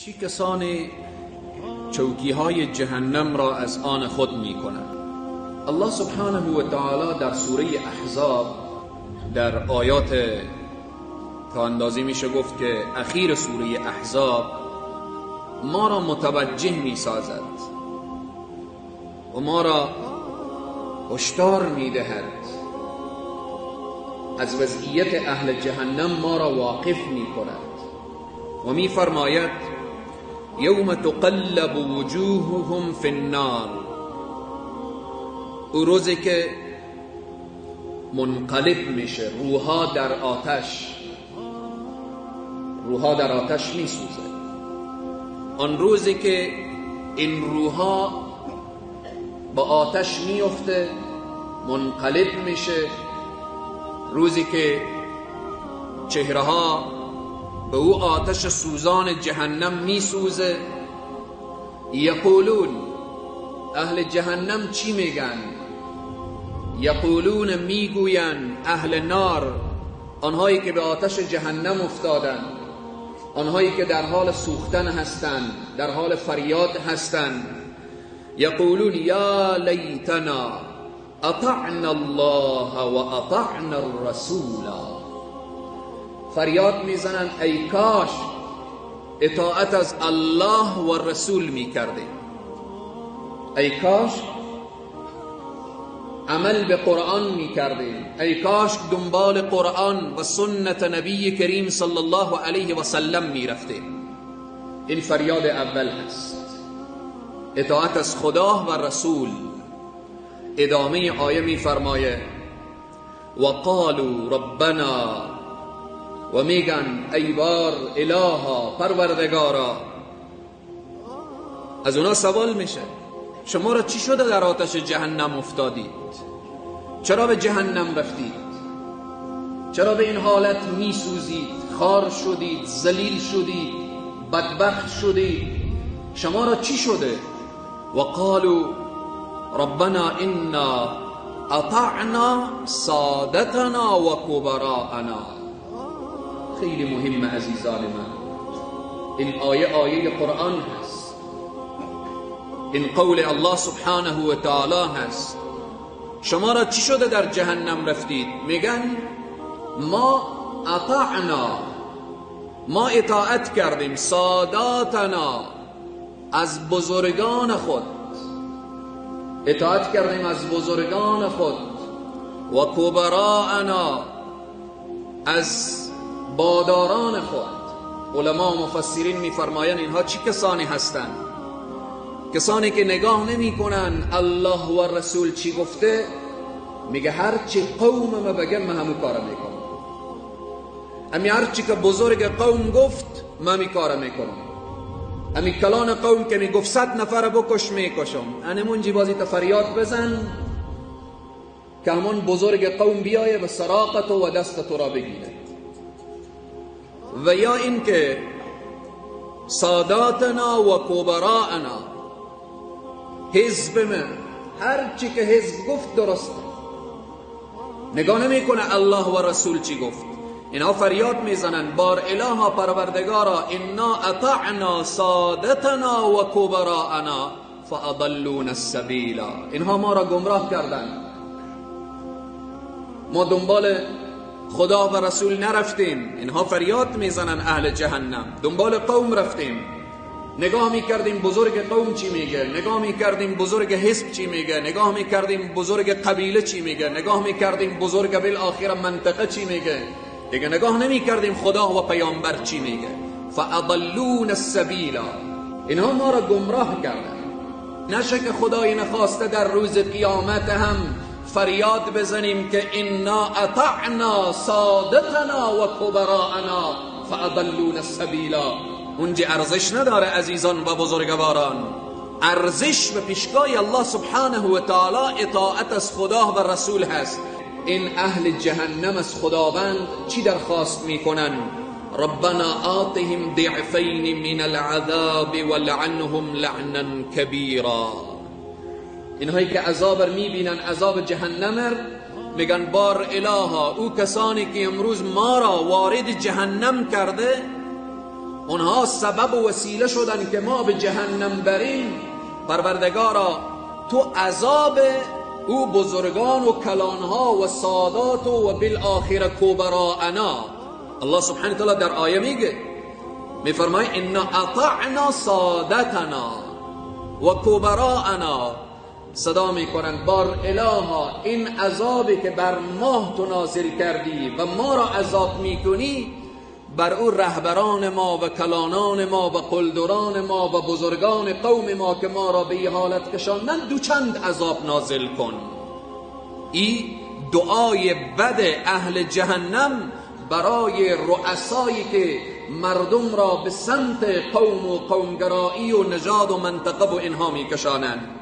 چی کسانی چوکی های جهنم را از آن خود می کنند؟ الله سبحانه و تعالی در سوره احزاب در آیات تا اندازه میشه گفت که اخیر سوره احزاب ما را متوجه می سازد و ما را هشدار می دهد، از وضعیت اهل جهنم ما را واقف می کند و می فرماید یوم تقلب وجوههم فی النار، او روزی که منقلب میشه، روحا در آتش، روحا در آتش میسوزه. آن روزی که این روحا با آتش میفته، منقلب میشه، روزی که چهره‌ها به او آتش سوزان جهنم میسوزه. یقولون، اهل جهنم چی میگن؟ یقولون، میگوین اهل نار، آنهایی که به آتش جهنم افتادن، آنهایی که در حال سوختن هستند، در حال فریاد هستند. یقولون یا لیتنا اطعنا الله و اطعنا الرسول. فریاد میزنن ای کاش اطاعت از الله و رسول میکردیم، ای کاش عمل به قرآن میکردیم، ای کاش دنبال قرآن و سنت نبی کریم صلی الله علیه و سلم میرفتیم. این فریاد اول هست، اطاعت از خدا و رسول. ادامه آیه میفرمایه و قالوا ربنا، و میگن ای بار الها، پروردگارا. از اونا سوال میشه شما را چی شده در آتش جهنم افتادید؟ چرا به جهنم رفتید؟ چرا به این حالت میسوزید؟ خار شدید، ذلیل شدید، بدبخت شدید، شما را چی شده؟ و قالوا ربنا انا اطعنا سادتنا و کبراءنا. خیلی مهم عزیزان من، این آیه آیه قرآن هست، این قول الله سبحانه و تعالی هست. شما را چی شده در جهنم رفتید؟ میگن ما اطعنا، ما اطاعت کردیم، ساداتنا، از بزرگان خود اطاعت کردیم، از بزرگان خود، و کبراءنا، از باداران خود. علما و مفسرین میفرمایند اینها چی کسانی هستند؟ کسانی که نگاه نمی کنن الله و رسول چی گفته، میگه هر چی قوم ما بگه من همون کار میکنم، امی هر چی که بزرگ قوم گفت من می کار میکنم، امی کلان قوم که میگفت 100 نفر بکش میکشم، انمونجی بازی تفریاد بزن که همون بزرگ قوم بیایه به سراغت و دست تو را بگیره. و یا اینکه ساداتنا و کبراءنا، حزب من، هر چی که حزب گفت درسته، نگاه نمیکنه الله و رسول چی گفت. اینا فریاد میزنن بار الها، پروردگارا، انا اطعنا سادتنا و کبراءنا فاضلونا السبیل. اینها ما را گمراه کردن، ما دنبال خدا و رسول نرفتیم. اینها فریاد میزنن اهل جهنم، دنبال قوم رفتیم، نگاه میکردیم بزرگ قوم چی میگه، نگاه میکردیم بزرگ حزب چی میگه، نگاه میکردیم بزرگ قبیله چی میگه، نگاه میکردیم بزرگ بالآخره منطقه چی میگه، دیگه نگاه نمیکردیم خدا و پیامبر چی میگه. فاضلون السبیل، اینها ما را گمراه کردن. نشه که خدای نخواسته در روز قیامت هم فریاد بزنیم که انا اطعنا سادتنا و کبراءنا فاضلون السبیل. اونجا ارزش نداره عزیزان و بزرگواران، ارزش به پیشگاه الله سبحانه و تعالی اطاعت از خدا و رسول هست. این اهل جهنم از خداوند چی درخواست میکنن؟ ربنا آتهم ضعفین من العذاب ولعنهم لعنا کبیرا. اینهایی که عذاب میبینن، عذاب جهنم، میگن بار الها، او کسانی که امروز ما را وارد جهنم کرده، اونها سبب و وسیله شدن که ما به جهنم بریم. پروردگارا تو عذاب او بزرگان و کلانها و سادات و بالآخره کبراءنا. الله سبحانه وتعالی در آیه میگه، میفرماید انا اطعنا سادتنا و کبراءنا. صدا میکنن بار الها این عذابی که بر ما تو نازل کردی و ما را عذاب میکنی، بر او رهبران ما و کلانان ما و قلدران ما و بزرگان قوم ما که ما را به این حالت کشاندن دوچند عذاب نازل کن. ای دعای بد اهل جهنم برای رؤسایی که مردم را به سمت قوم و قومگرایی و نژاد و منطقه و اینها میکشانند.